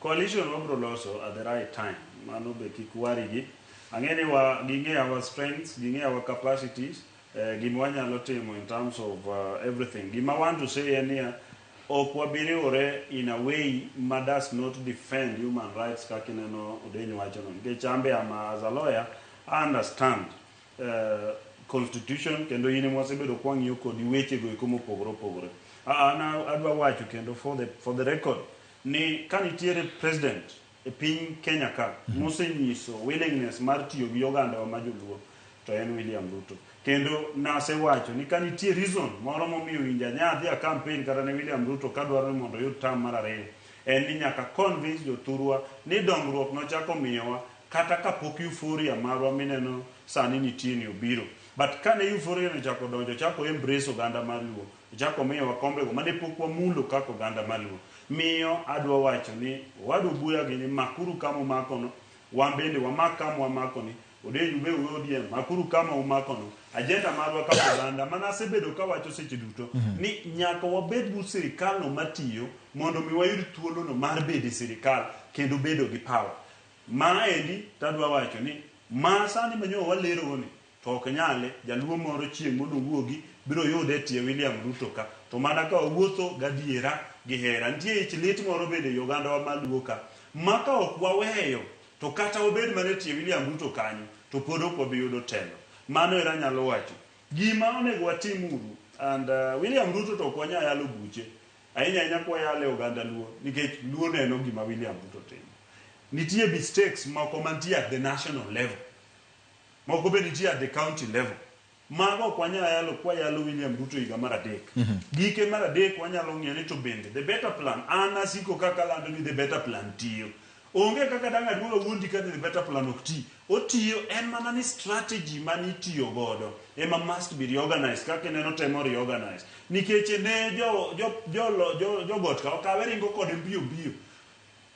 Coalition wabro loso at the right time. Mano be kik worry gi. Ang'e ni wa ging'e our strengths, ging'e our capacities, gima wanyalo timo in terms of everything. Gima want to say en niya, ok wabi riwore in a way ma does not defend human rights kaka ineno Odeny wacho no. Nikech an be am as a lawyer, I understand constitution kendo in ema wasebedo kwang'iyo kodi weche go eko mopogore opogore. An adwa wacho kendo for the record ni ka nitiere president e piny Kenya ka mosenyiso willingness mar tiyo gi ogandawa ma joluo, to en William Ruto. Kendo nasewacho ni ka nitie reason moro momiyo winjo anya dhi a campaign kata ne William Ruto kadwaro ni mondo oyud term mar ariyo, en ni nyaka convince jothurwa ni dongruok nochako miyowa kata kapok euphoria marwa mineno sani nitie ni obiro. But kane euphoria ni ochako donjo, ochako embrace oganda mar Luo, ochako miyowa kombego mane pok wamulo kaka oganda mar Luo. Miyo adwa wacho ni owadu Buya gini makuru kama umakono, wan bende wamak kama wamakoni, Odenyu be uwe ODM, makuru kama umakono. Agenda marwa kaka oganda mana asebedo kawacho seche duto ni nyaka wabed but sirikal no matiyo mondo mi wayud thuolono mar bedo e sirikal kendo bedo gi power. Maendi tadwa wacho ni ma sani manyo walero ni to ok nyale jaluo moro chieng' mondo owuogi biro yude e tie William Ruto ka to mana ka wawuotho gadiera gi hera. Nitie ich lit moro bende e ogandawa maluo ka ma ka ok waweyo to kata obed mana e tie William Ruto kanyo to pod ok wabi yudo telo. Mano era anyalo wacho. Gima onego watim uru and William Ruto to ok wanyal yalo buche ahinya ahinya kwayale oganda Luo nikech Luo neno gima William Ruto timo. Nitie mistakes moko mantie at the national level. Moko be nitie at the county level. Mago ok wanyal yalo kwayalo William Ruto higa mar adek. Gike mar adek wanyalo ng'iyo ni to bende the better plan, an asiko kaka alando ni the better plan tiyo. Onge kaka dang' aduog awuondi ka ni the better plan ok ti. Otiyo en mana ni strategy manitiyo godo ema must be reorganized kaka ineno temo reorganize. Nikech ne jo got ka okawe ringo kode mbio mbio.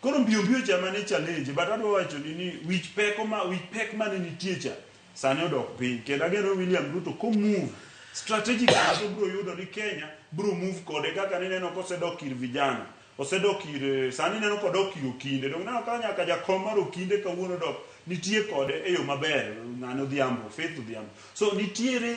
Koro mbio mbio cha mane challenge, but adwa wacho ni wich pek mane nitie cha sani odok piny. Kendo ageno William Ruto ko move strategically to biro yudo ni Kenya biro move kode kaka nineno kosedok ir vijana. Osedok ir sani ineno kodok ir Okinde. Donge ineno ka nyaka jakom mar Okinde kawuono dok nitie kode e yo maber ng'ane Odhiambo, Faith Odhiambo. So nitiere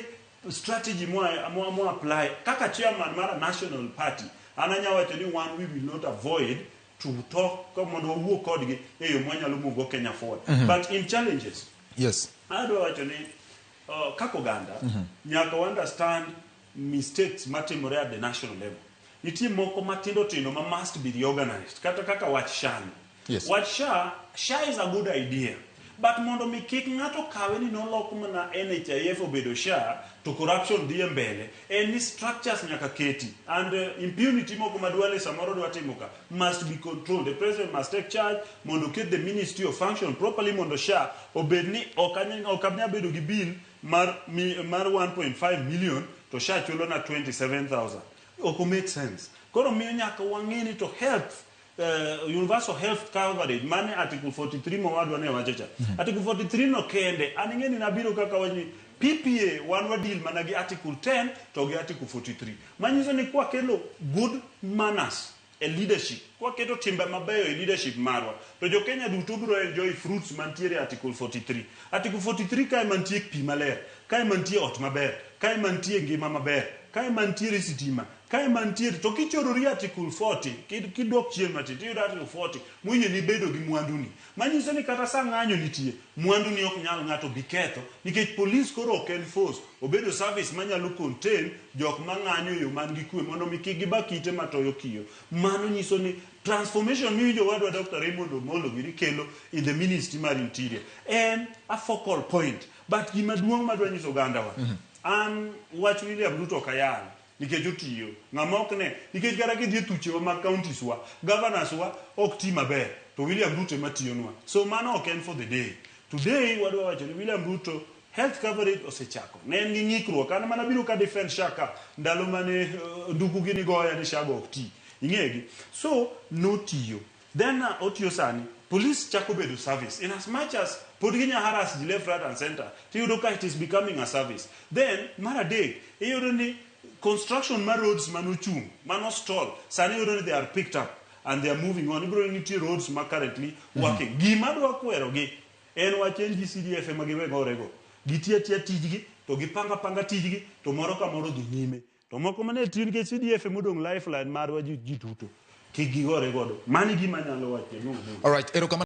strategy mwa apply kaka chairman mar a national party. An anya wacho ni one, we will not avoid to talk mondo wawuo kodgi e yo mwanyalo move go Kenya forward. But in challenges, adwa wacho ni kaka oganda nyaka wa understand mistakes matimore at the national level. Nitie moko matindo tindo ma must be reorganized kata kaka wach SHA ni. Wach SHA, SHA is a good idea. But mondo mi kik ng'ato kawe ni nolok mana NHIF obedo SHA to corruption dhi e mbele, en ni structures nyaka keti and impunity moko ma Duale samoro dwa timo ka must be controlled. The president must take charge mondo oket the ministry of function properly mondo SHA obed ni ok anyal bedo gi bill mar 1.5 million to SHA chulo na 27,000. Ok o make sense. Koro miyo nyaka wang'e ni to health universal health coverage mane article 43 mowadwa ne wacho cha. Article 43 no kende an ing'e ni nabiro kaka wach ni PPA wan wa deal mana gi article 10 to gi article 43. Manyiso ni kwakelo good manners e leadership, kwaketo timbe mabeyo e leadership marwa, to jo Kenya duto biro enjoy fruits mantiere e article 43. Article 43 kae mantie pi maler, kae mantie ot maber, kae mantie ngima maber, kae mantiere sitima, kae mantiere to kichorori article 40 kidok chien matin tiyudo article 40 moyieni bedo gi mwanduni. Manyiso ni kata sa ng'anyo nitie, mwanduni ok nyal ng'ato bi ketho nikech police koro ok en force, obedo service manyalo contain jok mang'anyo e yo man gi kwe mondo mi kik giba kite matoyo kiyo. Mano nyiso ni transformation miwinjo wadwa Dr. Raymond Omolo giri kelo in the ministry mar interior en a focal point. But gima duong' madwa nyiso ogandawa, an wach William Ruto ok ayal nikech otiyo. Ng'ama ok ne, nikech kata kidhi e thuchewa mag counties wa, governors wa ok ti maber, to William Ruto ema tiyonwa. So mano ok en for the day. Today wadwa wacho ni William Ruto health coverage osechako. Ne en gi ng'ikruok. An mana biro ka defend SHA ka ndalo mane nduku gini goya ni SHA go ok ti. Ing'egi. So notiyo. Then otiyo sani. Police chako bedo service. In as much as pod ginya harass ji left, right and center, tiyudo ka it is becoming a service. Then mar adek, iyudo ni construction mar roads manochung', mano stall, sani iyudo ni they are picked up. and they are moving on. Ibiro nitie roads ma currently working. Gima dwa kwero gi en wach NGCDF ema giwe gorego. Gitiyo atiya tijgi to gipanga panga tijgi to moro ka moro dhi nyime. To moko mane tiyo nikech CDF emodong' lifeline marwa ji ji duto. Kik gigore godo. Mano e gima anyalo wacho. All right, erokamano.